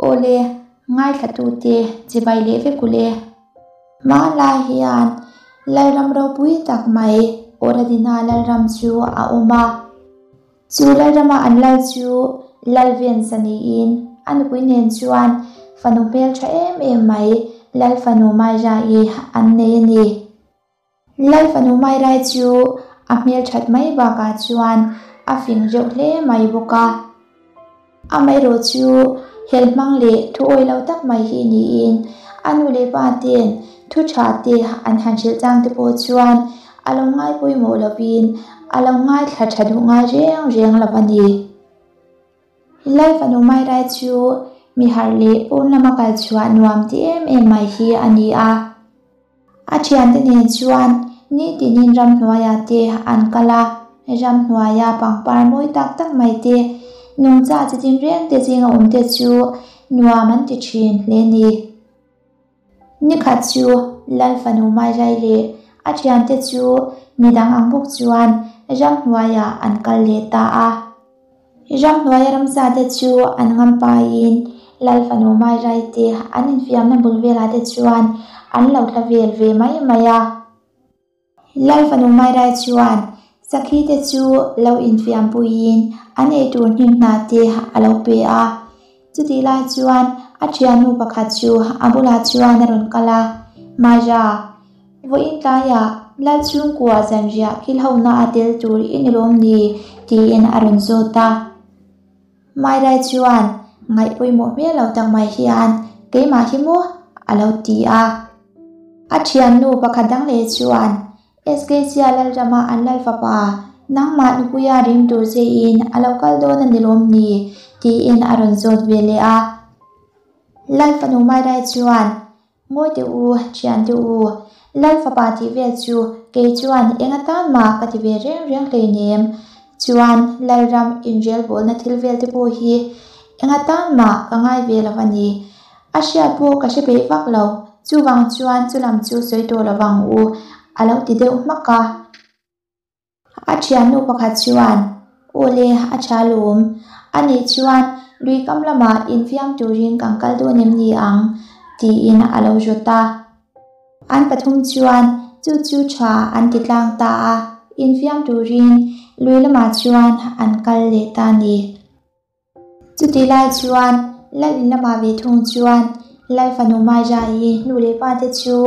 Awle, ngaithlatute chibai leh vek ule. Hmanlai hian Lalram ropui tak mai Oradina Lalram chu a awm a. Chu Lalrama an lal chu Lalvensa niin a nupui nen chuan fanu hmeltha em em mai Lalfanu Maira-i an nei a ni. Lal fanu Mairai chu a hmelthat mai bakah chuan a fing reuh hle mai bawk a. Amaherawh chu hel hmang leh thu awih lo tak mai hi niin a nu leh pa ten thu tha te an han hrilh chang te pawh chuan a lo ngai pawimawh lovin a lo ngaithla tha duh ngai reng reng lo a ni. Lal fanu Mairai chu mi harh leh pawn lama kal chhuah nuam ti em em mai hi a ni a. A thiante nen chuan nitinin ramhnuaiah te an kal a, ramhnuaia pangpar mawi tak tak mai te, nungcha chi tinreng te zinga awm te chu nuam an ti thin hle ni. Nikhat chu Lal fanu Mairai leh a thiante chu midang ang bawk chuan ramhnuaiah an kal leh ta a. Ramhnuaia ramsate chu an ngampaiin Lal fanu Mairaite an infiamna bul velah te chuan an lo tla vel ve mai mai a. Lal fanu Mairai chuan Sakhite chu lo infiampuiin an eitur hnim hna te a lo pe a. Chutih lai chuan a thiannu pakhat chu a bulah chuan a rawn kal a, Maira, vawiin tlaiah Lal chhungkua zanriah kilhona a tel tur i ni lawm ni? tiin a rawn zawt a. Mairai chuan ngaih pawimawh hmel lo tak mai hian, Keimah hi maw? a lo ti a. A thiannu pakhat dang leh chuan, SKC-a Lalrama an lal fapa, nangmah nupuia ring tur chein a lo kal dawn a ni lawm ni? tiin a rawn zawt ve leh a. Lal fanu Mairai chuan, Ngawi teh u, thian teh u, Lal fapa tih vel chu kei chuan eng atan mah ka ti ve reng reng hleinem. Chuan Lalram inrelbawlna thil vel te pawh hi eng atan mah ka ngai ve lo a ni. A hriat pawh ka hre peih vak lo, chuvang chuan chulam chu sawi tawh lo vang u, a lo ti deuh hmak a. A thiannu pakhat chuan, Aw le, a tha lawm. A nih chuan lui kam lamah infiam turin kan kal dawn em ni ang? tiin a lo zawt a. An pathum chuan chu chu tha an ti tlang ta a, infiam turin lui lamah chuan an kal leh ta a ni. Chutih lai chuan Lal in lamah ve thung chuan Lal fanu Maja-i nu leh pa te chu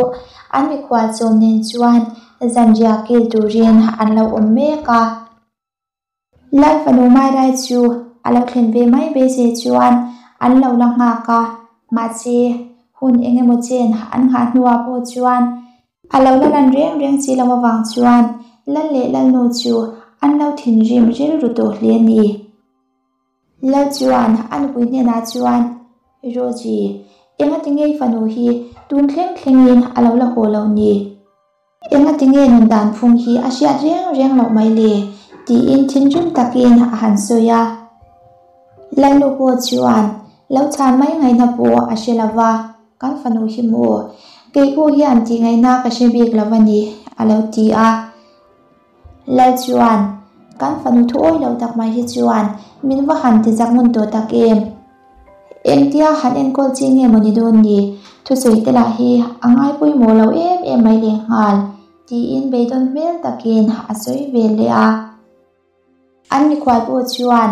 an mikhual chawm nen chuan zanriah kil turin an lo awm mek a. Lal fanu Mairai chu a lo thlen ve mai beisei chuan an lo la nghak a, mahse hun eng emaw chen an nghah hnuah pawh chuan A lo la lan reng reng chi lo avang chuan Lal leh Lalnu chu an lo thinrim rilru tawh hle a ni. Lal chuan a nupui hnenah chuan, Roji, engati nge i fanu hi tun thleng thlengin a lo la haw lo ni? Engati nge nun dan phung hi a hriat reng reng loh mai le? tiin thinrim takin a han sawi a. Lalnu pawh chuan lo chhan mai ngaihna pawh a hre lo va. Kan fanu hi maw? Kei pawh hian tih ngaihna ka hre bik lo a ni, a lo ti a. Lal chuan, Kan fanu thu awi lo tak mai hi chuan min va han ti zak ngun tawh tak em? Engtia han enkawl chi nge maw ni dawn ni? Thusawi te lah hi a ngai pawimawh lo em em mai lehnghal, tiin beidawn hmel takin a sawi ve leh a. An mikhual pawh chuan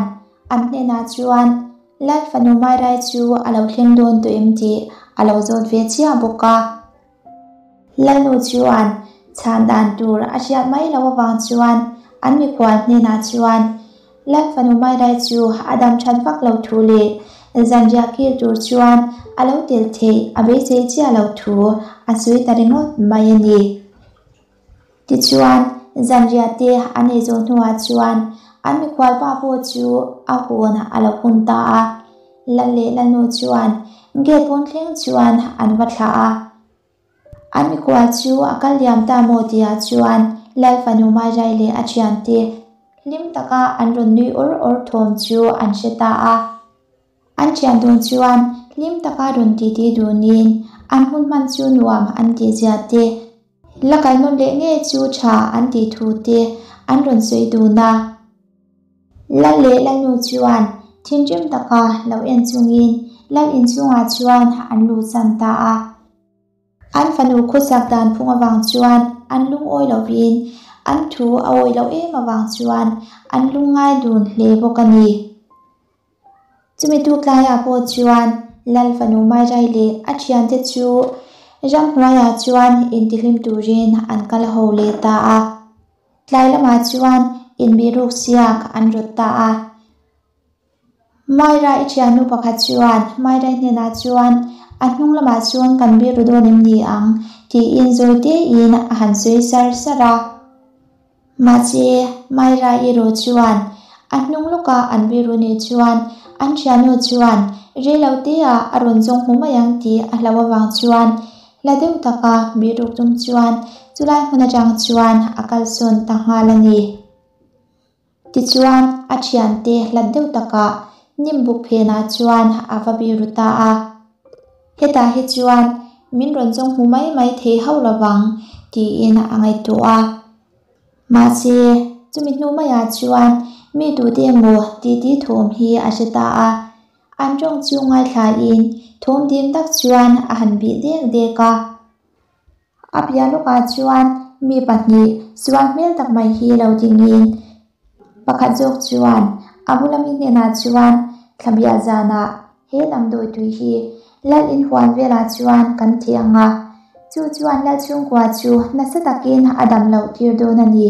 an hnenah chuan Lal fanu Mairai chu a lo thleng dawn tawh em tih a lo zawt ve chiah bawk a. Lalnu chuan chhan dan tur a hriat mai loh avang chuan an mikhual hnenah chuan Lal fanu Mairai chu a dam that vak lo thu leh zanriah kil tur chuan a lo tel theih a beisei chiah loh thu a sawi ta ringawt mai a ni. Tichuan, zanriah te an ei zawh hnuah chuan an mikhual pa pawh chu a hawn a lo hun ta a. Lal leh Lalnu chuan gate pawn thleng chuan an va thlah a. An mikhual chu a kal liam ta maw tihah chuan Lal fanu Mairai leh a thiante hlim taka an rawn nui awr awr thawm chu an hre ta a. An thian dawn chuan hlim taka rawn titi dunin an hun hman chu nuam an tihzia te, La kal nawn leh nge chu tha an tih thu te an rawn sawi dun a. Lal leh Lalnu chuan thinrim taka lo en chungin Lal inchhungah chuan an luhsan ta a. An fanu khawsak dan phung avang chuan an lungawi lovin an thu a awih loh em avang chuan an lungngai dun hle bawk a ni. Chumi tuk tlaiah pawh chuan Lal fanu Mairai leh a thiante chu ramhnuaiah chuan intihlim turin an kal ho leh ta a. Tlai lamah chuan inbihruk siak an rawt ta a. Myra i thiannu pakhat chuan Myra-i hnenah chuan a hnung lamah chuan kan biru dawn em ni ang tiin zawi tein a han sawi sar sar a. Mahse, Myra erawh chuan a hnung lawka an biru nih chuan an thiannu chuan rei lo teah a rawn zawng hmu mai ang tih a hlauh avang chuan hla deuh taka biruk tum chuan chulai hmun atang chuan a kalsawn ta nghal a ni. Tichuan, a thiante hlat deuh takah hnimbuk phenah chuan a va biru ta a. Hetah hi chuan min rawn zawng hmu mai mai thei hauh lovang tiin a ngaihtuah a. Mahse, chumi hnu maiah chuan mi tute emaw titi thawm hi a hre ta a. An tawng chu ngaithlain thawm dim tak chuan a han bih dek dek a. A piah lawkah chuan mi pahnih sual hmel tak mai hi lo dingin pakhat zawk chuan a bula mi hnenah chuan thlabiah zanah he damdawi tui hi lal inhuan velah chuan kan theh ang a, chu chuan lal chhungkua chu nasa takin a dam loh tir dawn a ni.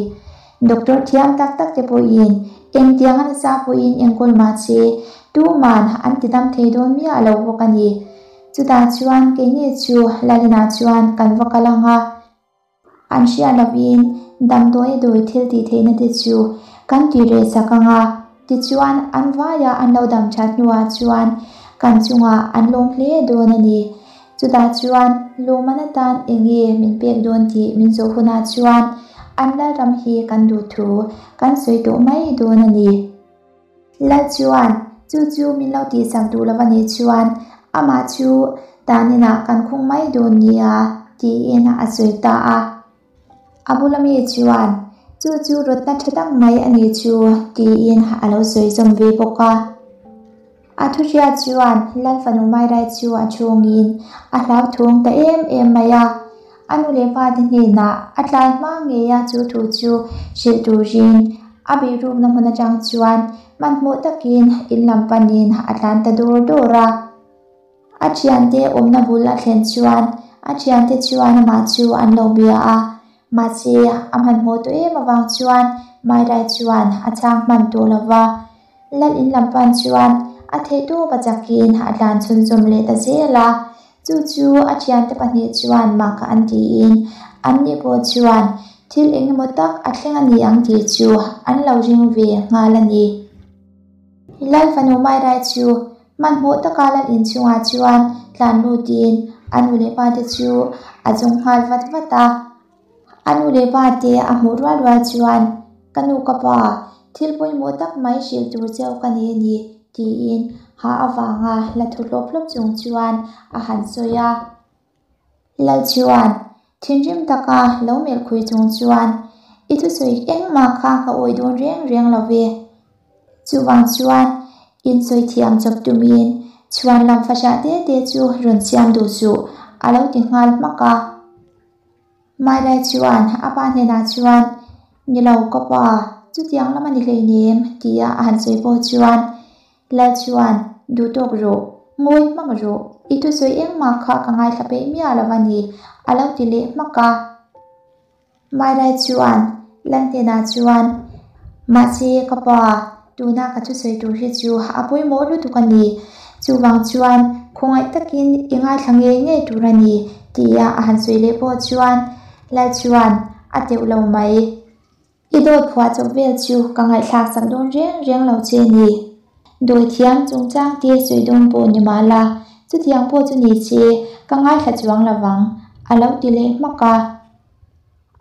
Doctor thiam tak tak te pawhin engtiang a nasa pawhin enkawl mah se tuman an ti dam thei dawn miah lo bawk a ni. Chutah chuan keini chu Lalina chuan kan va kal ang a, an hriat lovin damdawi dawi thil tih theihna te chu kan tih reh sak ang a, tichuan an vaia an lo dam that hnuah chuan kan chungah an lawm hle dawn a ni. Chutah chuan lawmman atan eng nge min pek dawn tih min zawh hunah chuan an Lalram hi kan duh thu kan sawi tawh mai dawn a ni. Lal chuan, Chu chu min lo tihsak duh lo a nih chuan amah chu taninah kan khung mai dawn nia, tiin a sawi ta a. A bula mi chuan, Chu chu rawtna tha tak mai a nih chu, tiin a lo sawi zawm ve bawk a. A thu hriat chuan Lal fanu Mairai chu a chhungin a hlauthawng ta em em mai a. A nu leh pa te hnenah a tlai hma ngei a chu thu chu hrilh turin a bihrukna hmun atang chuan hmanhmawh takin in lam panin a tlan ta dawr dawr a. A thiante awmna bul a thlen chuan a thiante chuan amah chu an lo bia a, mahse a hmanhmawh tawh em avang chuan Mairai chuan a chhang hman tawh lo va. Lal in lam pan chuan a theihtawp a chakin a tlan chhunzawm leh ta zel a, chu chu a thiante pahnih chuan mak an tiin an ni pawh chuan thil eng emaw tak a thleng a ni ang tih chu an lo ring ve nghal a ni. Lal fanu Mairai chu hmanhmawh taka lal inchhungah chuan tlan lutin a nu leh pa te chu a zawng nghal vat vat a. A nu leh pa te a hmuh rual rual chuan, Ka nu ka pa, thil pawimawh tak mai hrilh tur cheu ka nei a ni, tiin ha avanga la thu hlawp hlawp chung chuan a han sawi a. Lal chuan thinrim taka lo melh khui chung chuan, I thusawi engmah kha ka awih dawn reng reng lo ve. Chuvang chuan insawi thiam chawp tumin chhuan lam fahrah te te chu rawn siam duh suh, a lo ti nghal hmak a. Mailai chuan a pa hnenah chuan, Ni lo ka pa, chutiang lam a ni hleinem, tia a han sawi pawh chuan Lal chuan, Duh tawk rawh, ngawi hmak rawh, i thusawi engmah kha ka ngaithla peih miah lo a ni, a lo ti leh hmak a. Mailai chuan Lal hnenah chuan, Mahse ka pa, Tuna ka thusawi tur hi chu a pawimawh lutuk a ni. Chuvang chuan khawngaih takin i ngaithla ngei ngei tur a ni, tia a han sawi leh pawh chuan Lal chuan a teuh lo mai. I dawt phuah chawp vel chu ka ngaihthlak sak dawn reng reng lo che ni. Dawi thiam chungchang te sawi dawn pawh ni mah la, chutiang pawh chu ni che ka ngaithla chuang lovang, a lo ti leh hmak a.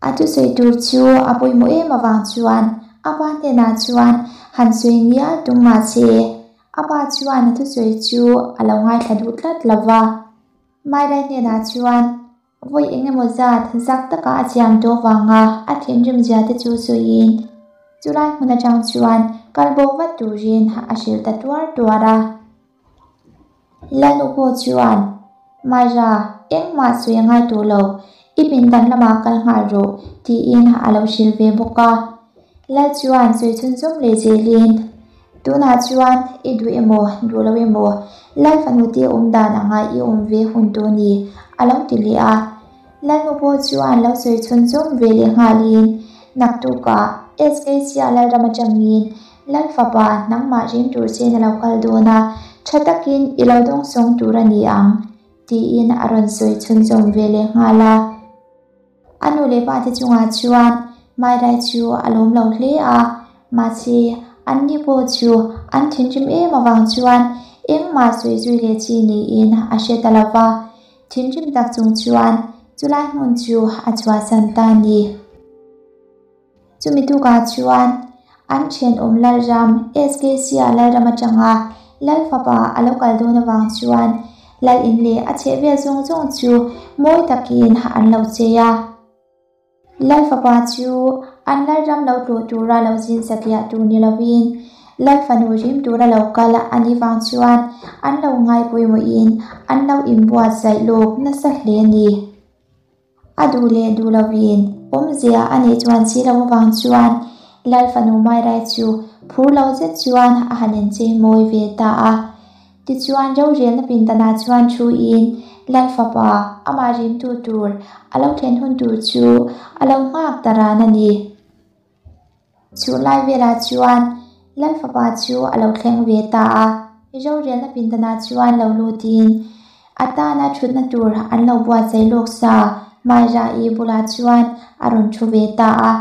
A thusawi tur chu a pawimawh em avang chuan a pa hnenah chuan han sawi ngial tum mah se, a pa chuan a thusawi chu a lo ngaithla duh tlat lo va. Mailai hnenah chuan vawi eng emaw zat zak taka a chiam tawh vanga a thinrim zia te chu sawiin chulai hmun atang chuan kal bo vat turin a hrilh ta tuar tuar a. Lalnu pawh chuan, Myra, engmah sawi a ngai tawh lo, i pindan lamah kal nghal rawh, tiin a lo hrilh ve bawk a. Lal chuan sawi chhunzawm leh zelin, Tunah chuan i duh emaw, duh lo emaw, Lal fanu te awm dan anga i awm ve hun tawh ni, a lo ti leh a. Lalnu pawh chuan lo sawi chhunzawm ve leh nghalin, Naktukah SKC-a Lalram atangin Lal fapa nangmah rim tur chein a lo kal dawn a, tha takin i lo dawngsawng tur a ni ang, tiin a rawn sawi chhunzawm ve leh nghal a. A nu leh pa te chungah chuan Mairai chu a lawm lo hle a, mahse anni pawh chu an thinrim em avang chuan engmah sawi zui leh chi niin a hre ta lo va, thinrim tak chung chuan chulai hmun chu a chhuahsan ta a ni. Chumi tukah chuan an thenawm Lalram, SKC-a Lalram atanga Lal fapa a lo kal dawn avang chuan Lal in leh a chhehvel zawng zawng chu mawi takin an lo chei a. Lal fapa chu an Lalram lo tlawh tura lo zin satliah tur ni lovin Lal fanu rim tura lo kal a nih vang chuan an lo ngai pawimawhin an lo inbuatsaih lawk nasa hle a ni. A duh leh duh lovin awmzia a neih chuan si lo avang chuan Lal fanu Mairai chu phur lo zet chuan a han inchei mawi ve ta a. Tichuan rorelna pindanah chuan thuin Lal fapa amah rimtu tur a lo thlen hun tur chu a lo nghak ta ran a ni. Chhun lai velah chuan Lal fapa chu a lo thleng ve ta a, rorelna pindanah chuan lo lutin a tana thutna tur an lo buatsaih lawk sa Myra-i bulah chuan a rawn thu ve ta a.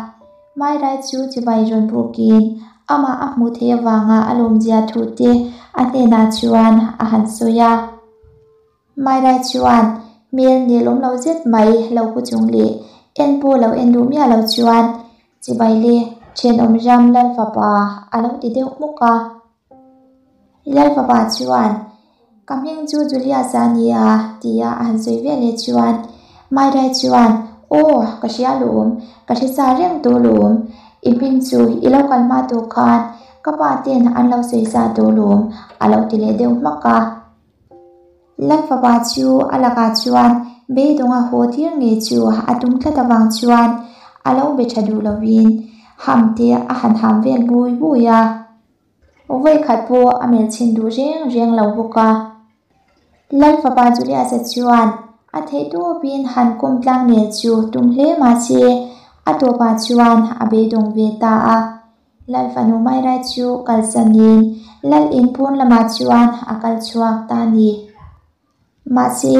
Myra chu chibai rawn bukin amah a hmuh theih avanga a lawmzia thu te a hnenah chuan a han sawi a. Myra chuan hmel nelawm lo zet mai lo pu chung leh en pawh lo en duh miah lo chuan Chibai le, thenawm ram Lal fapa a lo ti deuh hmuk a. Lal fapa chuan, Ka hming chu Julius a nia tia a han sawi vel leh chuan Myra chuan, Aw, ka hria lawm, ka hre sa reng tawh lawm, i hming chu i lo kal hma tawh khan ka pa ten an lo sawi sa tawh lawm a lo ti leh deuh hmak a. Lal fapa chu a lakah chuan beidawnga haw tir ngei chu a tum tlat avang chuan a lo be tha duh lovin ham te a han ham vel bui bui a. Vawikhat pawh a melchhin duh reng reng lo bawk a. Lal fapa Julius-a chuan a theihtawpin han kawm tlang nel chu tum hle mahse a tawpah chuan a beidawng ve ta a. Lal fanu Myra chu kalsanin Lal in pawn lamah chuan a kal chhuak ta a ni. Mahse,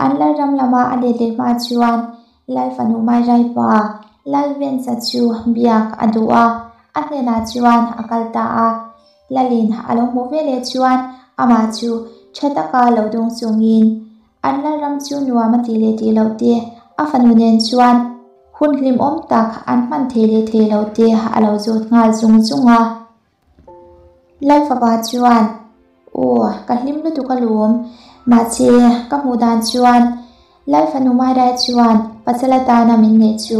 an Lal ram lama a let leh hma chuan Lal fanu Myra-i pa Lal Vensa chu biak a duh a, a hnenah chuan a kal ta a. Lalin a lo hmuh veleh chuan amah chu tha taka lo dawng chungin An Lalram chu nuam a tih leh tih loh te, a fanu nen chuan hun hlimawm tak an hman thei leh thei loh te a lo zawt nghal zung zung a. Lal fapa chuan, Aw, ka hlim lutuk alawm, mahse ka hmuh dan chuan Lal fanu Myra chuan pasal atana min neih chu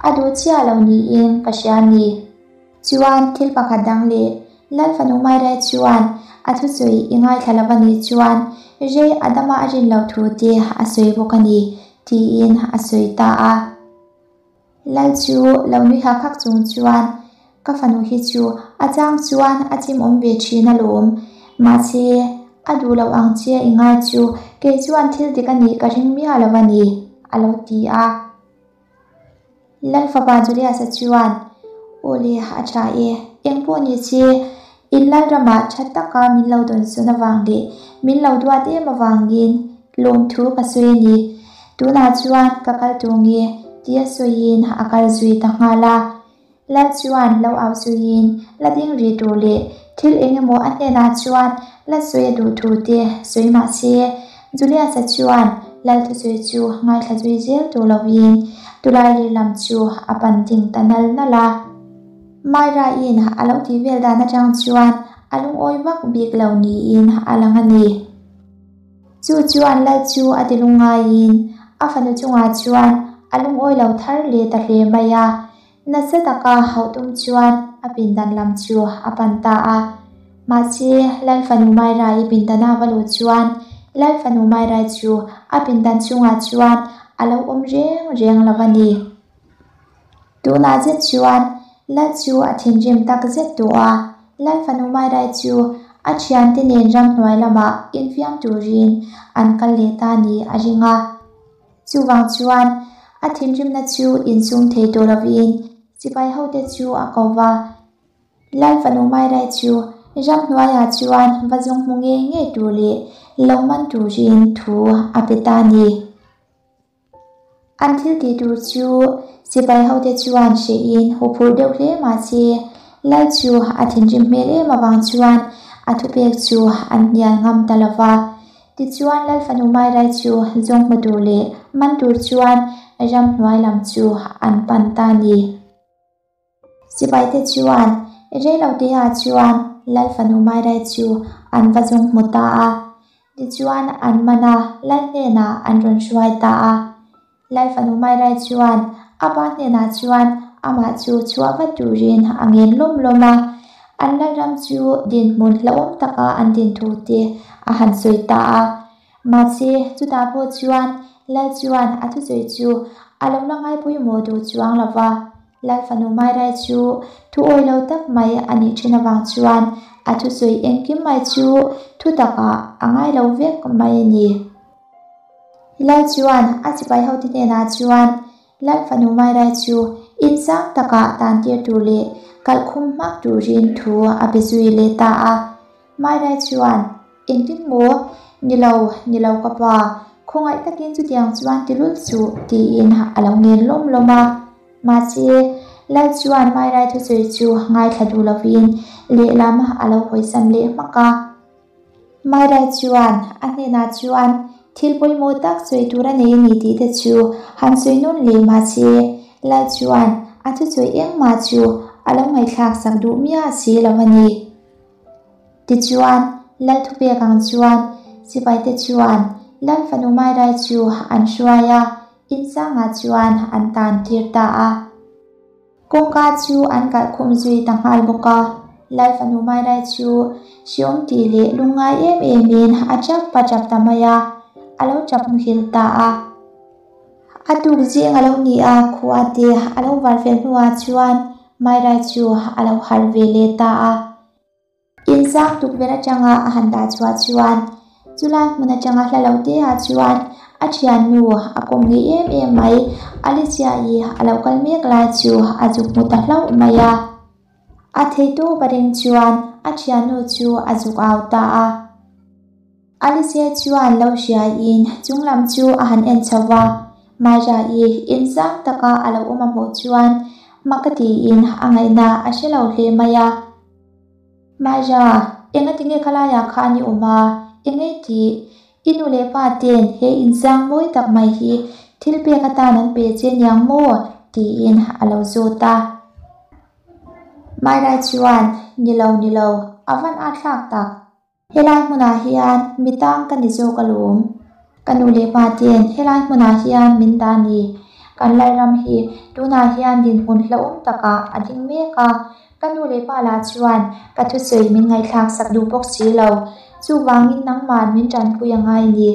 a duh chiah lo niin ka hria a ni. Chuan thil pakhat dang leh Lal fanu Myra chuan a thusawi i ngaithla lo a nih chuan rei a dama a rin loh thu te a sawi bawk a ni, tiin a sawi ta a. Lal chu lo nui hak hak chung chuan ka fanu hi chu a chang chuan a chimawm ve thin alawm, mahse a duh loh ang che i ngai chu kei chuan thil dik a nih ka ring miah lo a ni, a lo ti a. Lal fapa Julius-a chuan, Aw le, a tha e, eng pawh ni che, in lal ramah tha taka min lo dawn sawn avang leh min lo duat em avangin lawmthu ka sawi a ni. Tunah chuan ka kal tur nge? tia sawiin a kal zui ta nghal a. Lal chuan lo au zuiin la ding rih tur leh thil eng emaw a hnenah chuan la sawi a duh thu te sawi mah se, Julius-a chuan Lal thusawi chu ngaithla zui zel tur lovin Tulaili lam chu a pan ding ta nal nal a. Myra-in a lo tih vel dan atang chuan a lungawi vak bik lo niin a lang a ni. Chu chuan Lal chu a ti lungngaiin a fanu chungah chuan a lungawi lo thar leh ta hle mai a. Nasa taka hauh tum chuan a pindan lam chu a pan ta a. Mahse, Lal fanu Myra-i pindana va luh chuan Lal fanu Myra-i chu a pindan chungah chuan a lo awm reng reng lo a ni. Tunah zet chuan Lal chu a thinrim tak zet tawh a, Lal fanu Myra-i chu a thiante nen ramhnuai lamah infiam turin an kal leh ta ni a ring a. Chuvang chuan a thinrimna chu insum thei tawh lovin sipai hote chu a ko va. Lal fanu Myra-i chu ramhnuaiah chuan va zawng hmu ngei ngei tur leh lo man turin thu a pe ta a ni. An thil tih tur chu sipai hote chuan hrehin huphurh deuh hle mah se, Lal chu a thinrim hmel em avang chuan a thupek chu an hnial ngam ta lo va. Tichuan Lal fanu Myra-i chu zawng hmu tur leh man tur chuan ramhnuai lam chu an pan ta a ni. Sipaite chuan reiloteah chuan Lal fanu Myra-i chu an va zawng hmu ta a. Tichuan an man a, Lal hnenah an rawn hruai ta a. Lal fanu Myra-i chuan a pa hnenah chuan amah chu chhuah vat turin a ngen lawm lawm a. An Lalram chu dinhmun hlauhawm taka an din thu te a han sawi ta a. Mahse, chutah pawh chuan Lal chuan a thusawi chu a lo la ngaipawimawh duh chuang lo va. Lal fanu Myra chu thu awi lo tak mai a nih thin avang chuan a thusawi engkim mai chu thu takah a ngai lo vek mai a ni. Lal chuan a sipai hote hnenah chuan Lal fanu Myra chu insang takah tantir tur leh kalhkhum hmak turin thu a pe zui leh ta a. Myra chuan, Engtin maw? Ni lo, ni lo ka pa, khawngaih takin chutiang chuan ti lul suh, tiin a lo ngen lawm lawm a. Mahse, Lal chuan Myra thusawi chu ngaithla duh lovin lehlam a lo hawisan leh hmak a. Myra chuan a hnenah chuan thil pawimawh tak sawi tur a nei a ni tih te chu han sawi nawn leh mahse, Lal chuan a thusawi engmah chu a lo ngaihthlak sak duh miah si lo a ni. Tichuan, Lal thupek ang chuan sipaite chuan Lal fanu Myra chu an hruai a, insangah chuan an tan tir ta a. Kawngka chu an kalhkhum zui ta nghal bawk a. Lal fanu Myra chu hreawm tih leh lungngai em emin a tap a tap ta mai a, a lo tap muhil ta a. A tuk zing a lo ni a, khua te a lo var fel hnuah chuan Myra chu a lo harh ve leh ta a. Insang tukverh atanga a han dah chhuah chuan chulai hmun atanga hla lo te ah chuan a thiannu a kawm ngei em em mai Alicia-i a lo kal mek lai chu a zuk hmu ta hlauh mai a. A theihtawp a ring chuan a thiannu chu a zuk au ta a. Alicia chuan lo hriaiin chunglam chu a han en chho va, Myra-i inzang taka a lo awm a hmuh chuan mak a tiin a ngaihna a hre lo hle mai a. Myra, engati nge khalaiah khan i awm a? Enge tih? I nu leh pa ten he inzang mawi tak mai hi thil pek atan an pe che niang maw? tiin a lo zawt a. Myra chuan, Ni lo, ni lo, a van a thlak tak. Helai hmunah hian mi tang ka ni zawk alawm. Ka nu leh pa ten helai hmunah hian min dah ni. Kan Lalram hi tunah hian dinhmun hlauhawm takah a ding mek a. Ka nu leh pa lah chuan ka thusawi min ngaihthlak sak duh bawk si lo. Chuvangin nangman min tanpui a ngai ni.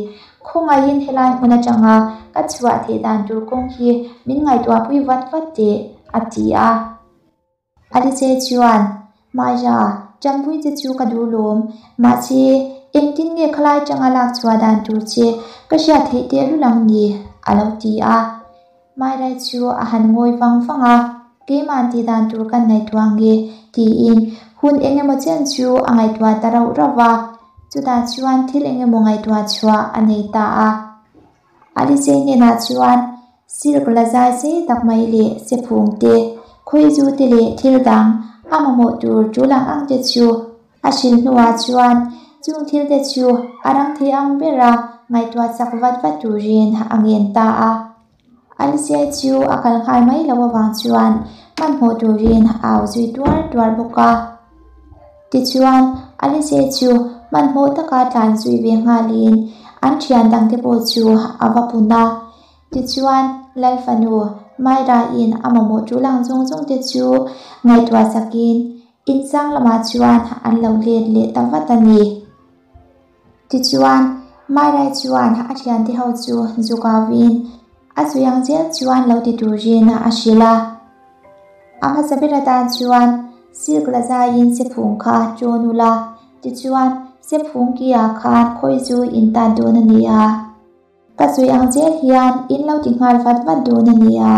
Khawngaihin helai hmun atanga ka chhuah theih dan tur kawng hi min ngaihtuahpui vat vat teh, a ti a. Alice chuan, Maya, tanpui che chu ka duh lawm. Mahse, engtin nge khalai tanga lak chhuah dan tur che ka hriat theih tehlul ang ni? a lo ti a. Myra chu a han ngawi vang vang a, Keimah tih dan tur kan ngaihtuah nge? tiin hun eng emaw chen chu a ngaihtuah ta rauh rauh va. Chutah chuan thil eng emaw ngaihtuah chhuah a nei ta a. Alice hnenah chuan silk la zai sei tak mai leh sephung te, khawizu te leh thil dang a mamawh tur tul ang ang te chu a hrilh hnuah chuan chung thil te chu a rang thei ang bera ngaihtuah chak vat vat turin a ngen ta a. Alice chu a kal nghal mai loh avang chuan hmanhmawh turin a au zui tuar tuar bawk a. Tichuan, Alice chu hmanhmawh taka tlan zui ve nghalin an thian dangte pawh chu a va pun a. Tichuan, Lal fanu Myra-in a mamawh tul ang zawng zawng te chu ngaihtuah sakin. Insang lamah chuan an lo let leh ta vat a ni. Tichuan, Myra chuan a thiante ho chu zuk auin a zui ang zel chuan lo ti turin a hrilh a. A hmasa ber atan chuan silk la zaiin sephung kha ṭawn ula, tichuan sephung ki-ah khan khawi zu in tan dawn a ni a. Ka zui ang zel hian in lo ti nghal vat vat dawn a nia,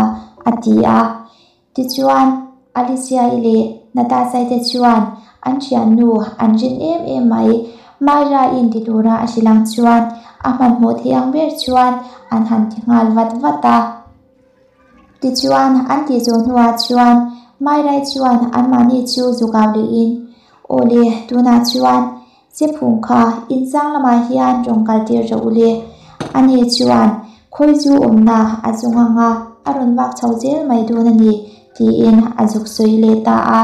a ti a. Tichuan, Alicia-i leh Natasha-i te chuan an thiannu an rin em em mai. Myra-i'n ti tura a hrilh ang chuan a hmanhmawh thei ang ber chuan an han ti nghal vat vat a. Tichuan, an tih zawh hnuah chuan Myra-i chuan anmahni chu zuk au lehin, Aw le, tunah chuan Sephung kha insang lamah hian rawn kal tir rawh u le. Ani chuan khawi chu awmna a zawng ang a, a rawn vak chho zel mai dawn a ni, tiin a zuk sawi leh ta a.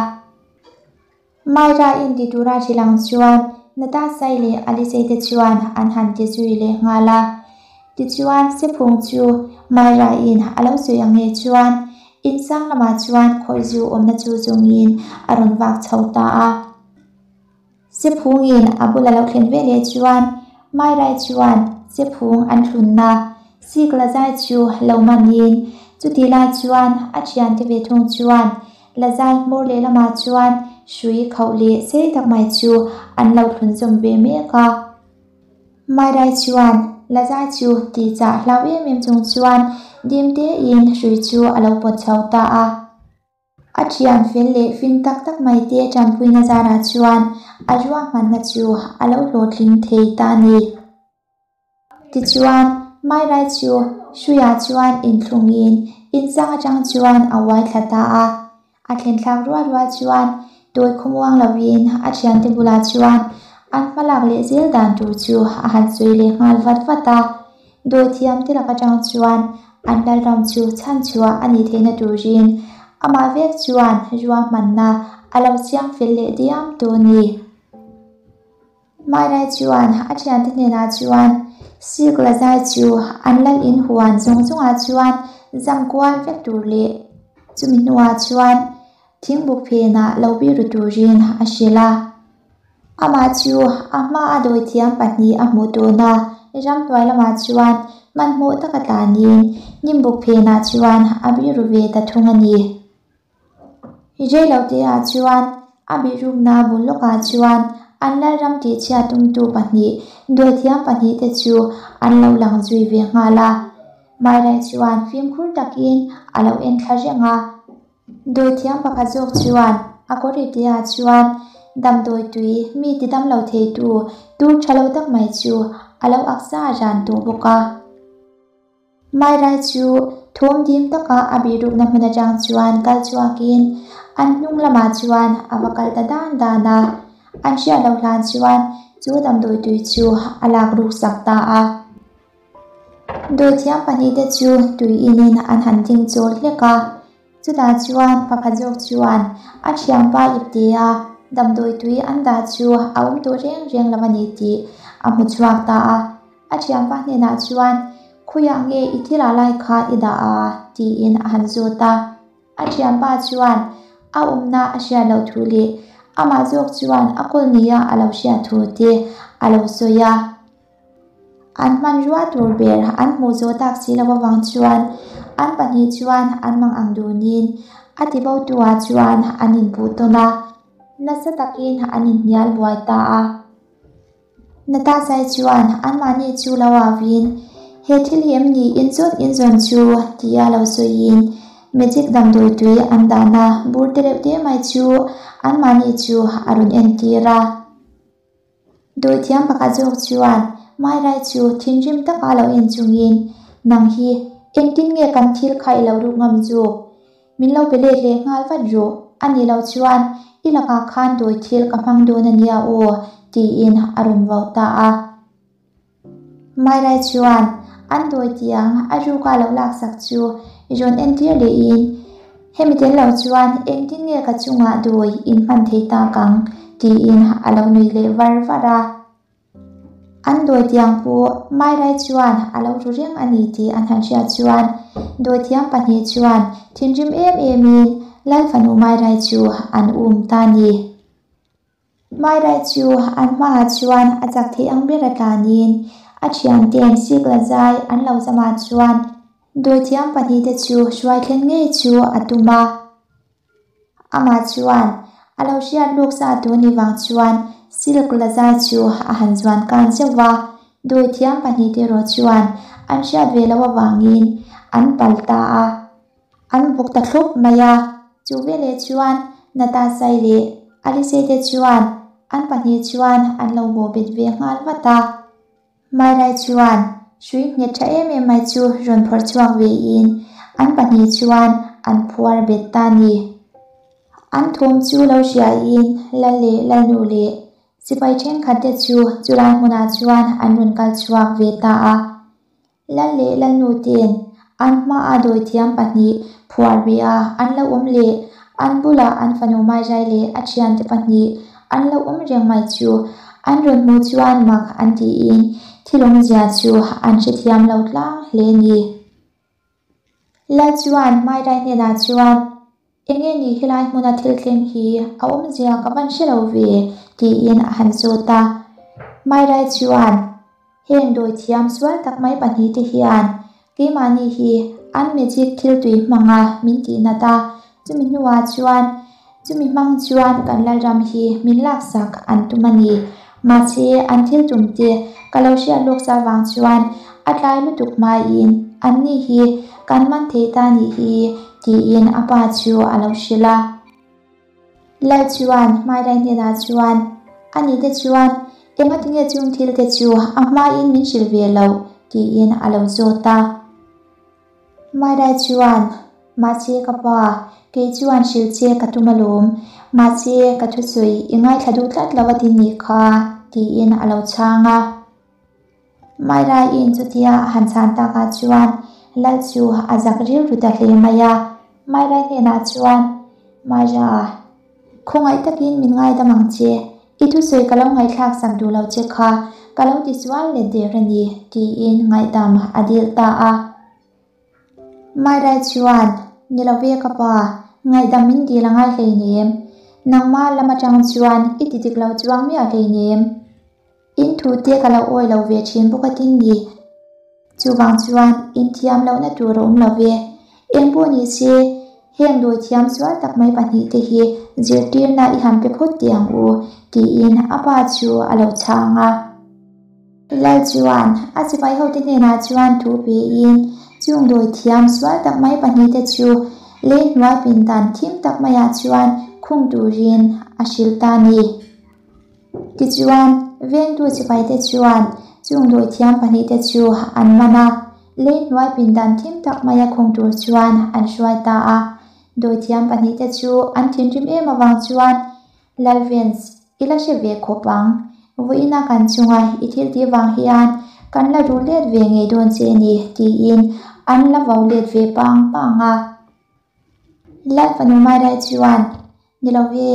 Myra in ti tura hrilh ang chuan Natasai leh Alisei te chuan an han ti zui leh nghal a. Tichuan Sephung chu Myra in a lo sawi ang nge chuan insang lamah chuan khawi zu awmna chu zawngin a rawn vak chho ta a. Sephungin a bula lo thlen ve leh chuan Myra chuan Sephung an thlunna sik la zai chu lo manin chutih lai chuan a thiante ve thung chuan la zai hmawr lehlamah chuan hrui khauh leh sei tak mai chu an lo thlun zawm ve mek a. Myra chuan la zai chu tih chah hlau em em chung chuan dim tein hrui chu a lo pawt chho ta a. A thian fel leh fing tak tak mai te tanpuina zarah chuan a ruahmanna chu a lo hlawhtling thei ta a ni. Tichuan, Myra chu hruiah chuan inthlungin insang atang chuan a uai thla ta a. A thlen thlak rual rual chuan tawi khawmuang lovin a thiante bulah chuan an hmalak leh zel dan tur chu a han sawi leh nghal vat vat a. Dawithiam te lak atang chuan an lalram chu chhanchhuah a nih theihna turin amah vek chuan ruahmanna a lo siam fel leh diam tawh a ni. Myra chuan a thiante hnenah chuan Silk la zai chu an lal in huan zawng zawngah chuan zam kual vek tur leh chumi hnuah chuan thingbuk phenah lo biru turin a hrilh a. Amah chu a hma a dawithiam pahnih a hmuh tawn a, ramhnuai lamah chuan hmanhmawh taka tlanin hnimbuk phenah chuan a biru ve ta thung a ni. Reiloteah chuan a bihrukna bul lawkah chuan an lalram tihchhiat tumtu pahnih dawithiam pahnihte chu an lo lang zui ve nghal a. Myra chuan fimkhur takin a lo en thla reng a. Dawithiam pakhat zawk chuan a kawr ipteah chuan damdawi tui mi ti dam lo theitu tur tha lo tak mai chu a lo aksa ran tawh bawk a. Myra chu thawm dim taka a bihrukna hmun atang chuan kal chhuakin an hnung lamah chuan a va kal ta dan dan a. An hriat loh hlan chuan chu damdawi tui chu a lak ruk sak ta a. Dawithiam pahnihte chu tui inin an han ding chawl hlek a, chutah chuan pakhat zawk chuan a thianpa iptea damdawi tui an dah chu a awm tawh reng reng lo a ni tih a hmu chhuak ta a. A thianpa hnenah chuan, Khawiah nge i thil ah lai kha i dah a? tiin a han zawt a. A thianpa chuan a awmna a hriat loh thu leh amah zawk chuan a kawl nia a lo hriat thu te a lo sawi a. An hmanrua tur ber an hmuh zawh tak si lo avang chuan an pahnih chuan an mang ang dunin a tibotuah chuan an inpuh tawn a, nasa takin an inhnial buai ta a. Natasai chuan anmahni chu lo auin, He thil hi em ni in zawn in zawn chu? tia lo sawiin magic damdawi tui an dahna bur te reuh te mai chu anmahni chu a rawn entir a. Dawithiam pakhat zawk chuan Myra chu thinrim taka lo en chungin, Nang hi engtin nge kan thil kha i lo ruk ngam zawk? Min lo pe let leh nghal vat rawh, a nih loh chuan i lakah khan dawi thil ka hmang dawn a nia aw, tiin a rawn vau ta a. Myra chuan an dawi tiang a ruka lo laksak chu rawn entir lehin, Hemi tel lo chuan engtin nge ka chungah dawi in hman thei tak ang? tiin a lo nui leh var var a. An dawi tiang pawh Myra chuan a lo ru reng a ni tih an han hriat chuan dawithiam pahnih chuan thinrim em emin Lalfanu Myra chu an um ta a ni. Mairai chu an hmaah chuan a chak thei ang ber a tlanin a thiante'n sikla zai an lo zamah chuan dawithiam pahnihte chu hruai thlen ngei chu a tum a. Amah chuan a lo hriat luk sa tu ni vang chuan silk la zai chu a han zuan kan zeuh va, dawithiam pahnihte erawh chuan an hriat ve loh avangin an pal ta a. An bawk ta thlup mai a, chu veleh chuan Natasai leh Alice te chuan an pahnih chuan an lo bawhbet ve nghal vat a. Mairai chuan hrui nghet tha em em mai chu rawn phawrh chhuak vein an pahnih chuan an phuar bet ta a ni. An thawm chu lo hriain Lal leh Lalnu leh sipai thenkhat te chu chulai hmunah chuan an rawn kal chhuak ve ta a. Lal leh Lalnu ten an hmaa dawithiam pahnih phuar beh a an lo awm leh an bulah an fanu Maizai leh a thiante pahnih an lo awm reng mai chu an rawn hmuh chuan mak an tiin thil awmzia chu an hrethiam lo tlang hle ni. Lal chuan Maizai hnenah chuan Enge ni helai hmuna thil thleng hi a awmzia ka van hre lo ve tiin a han zawt a. Mairai chuan heng dawithiam sual tak mai pahnih te hian keimahni hi an magic thil tui hmanga min tih nat a, chumi hnuah chuan chumi hmang chuan kan Lalram hi min laksak an tum a ni. Mahse an thil tum te ka lo hriat lawk sa vang chuan a tlai lutuk hmain anni hi kan man thei ta nih hi tiin a pa chu a lo hrilh a. Lal chuan Hmairai hnenah chuan, A ni te chuan engatinge chung thil te chu a hmain min hrilh ve loh? tiin a lo zawt a. Hmairai chuan, Mahse ka pa, kei chuan hrilh che ka tum alawm. Mahse ka thusawi i ngaithla duh tlat lo a ti nih kha, tiin a lo chhang a. Mairaiin chutia a han chhan takah chuan Lal chu a zak rilru ta hle mai a. Mairai hnenah chuan, Maira, khawngaih takin min ngaidam ang che. I thusawi ka lo ngaihthlak sak duh lo che kha ka lo tisual let der a ni, tiin ngaihdam a dil ta a. Mairai chuan, Ni lo ve ka pa, ngaihdam min dil a ngai hleinem. Nangmah lam atang chuan i ti dik lo chuang miah hleinem. In thu te ka lo awi lo ve thin bawk a tin ni. Chuvang chuan inthiam lohna tur a awm lo ve. Eng pawh ni se, heng dawi thiam sual tak mai pahnih te hi zirtirna i han pe phawt teh ang u, tiin a pa chu a lo chhang a. Lal chuan a sipai hote hnenah chuan thu pein chung dawi thiam sual tak mai pahnih te chu lei hnuai pindan thim tak maiah chuan khung turin a hrilh ta a ni. Tichuan, vengtu sipaite chuan chung dawithiam pahnihte chu an man a, lei hnuai pindan thim tak maia khung tur chuan an hruai ta a. Dawithiam pahnihte chu an thinrim em avang chuan, Lalvens, i la hre ve khawp ang. Vawiina kan chunga i thil tih vang hian kan la ru let ve ngei dawn che ni, tiin an la vo let ve pang pang a. Lal fanu Mairai chuan, Ni lo ve,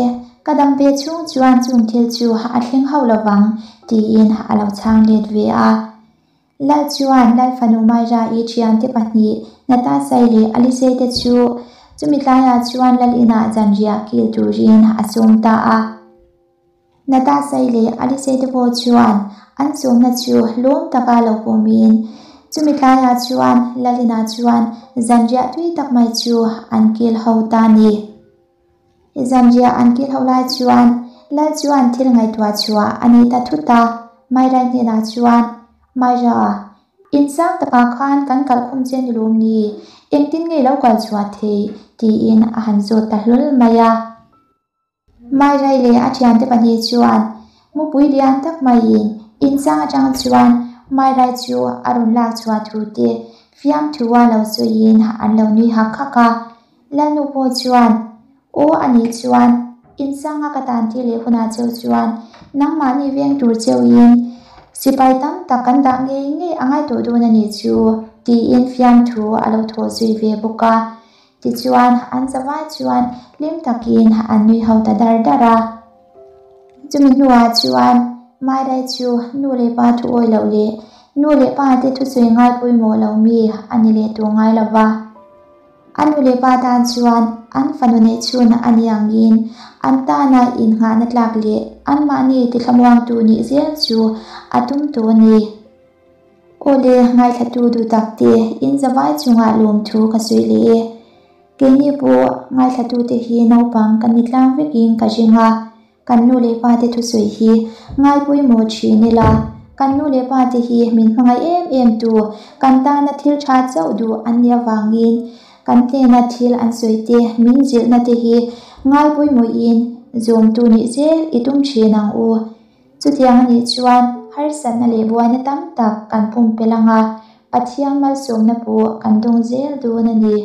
ka dam ve chhung chuan chung thil chu a thleng hauh lo vang, tiin a lo chhang let ve a. Lal chuan Lal fanu Maira-i thiante pahnih Natasai leh Alisei te chu chumi tlaiah chuan Lal inah zanriah kil turin a sawm ta a. Natasai leh Alisei te pawh chuan an sawmna chu lawm taka lo pawmin chumi tlaiah chuan Lal inah chuan zanriah tui tak mai chu an kil ho ta a ni. Zanriah an kil ho lai chuan Lal chuan thil ngaihtuah chhuah a nei ta thut a, Mairai hnenah chuan, Maira, in sang takah khan kan kalkhum che ni lawm ni? Engtin nge lo kal chhuah theih? tiin a han zawt ta hlawl mai a. Mairai leh a thiante pahnih chuan mupui lian tak maiin in sang atang chuan Mairai chu a rawn lak chhuah thu te fiamthua lo sawiin an lo nui hak hak a. Lalnu pawh chuan, Aw a nih chuan, insanga ka tan tir leh hunah cheu chuan nangmahni veng tur cheuin sipai tam tak kan dah ngei ngei a ngai tawh dawn a nih chu, tiin fiamthu a lo thawh zui ve bawk a. Tichuan, an zavai chuan hlim takin an nui ho ta dar dar a. Chumi hnuah chuan Mairai chu nu leh pa thu awi loh leh nu leh pa te thusawi ngai pawimawh lo mi a ni leh tawh ngai lo va. A nu leh pa tan chuan an fanu neih chhun a ni angin an tana innghahna tlak leh anmahni tithlamuangtu nih zel chu a tum tawh a ni. Aw le, ngaithlatu duh tak te, in zavai chungah lawmthu ka sawi leh e. Keini pawh ngaithlatute hi naupang kan ni tlang vekin ka ring a, kan nu leh pate thusawi hi ngai pawimawh thin ila, kan nu leh pate hi min hmangaih em em tu, kan tana thil tha chauh duh an nih avangin kan hnena thil an sawi te, min zilhna te hi ngai pawimawhin zawmtu nih zel i tum thin ang u. Chutiang a nih chuan harsatna leh buaina tam tak kan pumpelh ang a, Pathian malsawmna pawh kan dawng zel dawn a ni.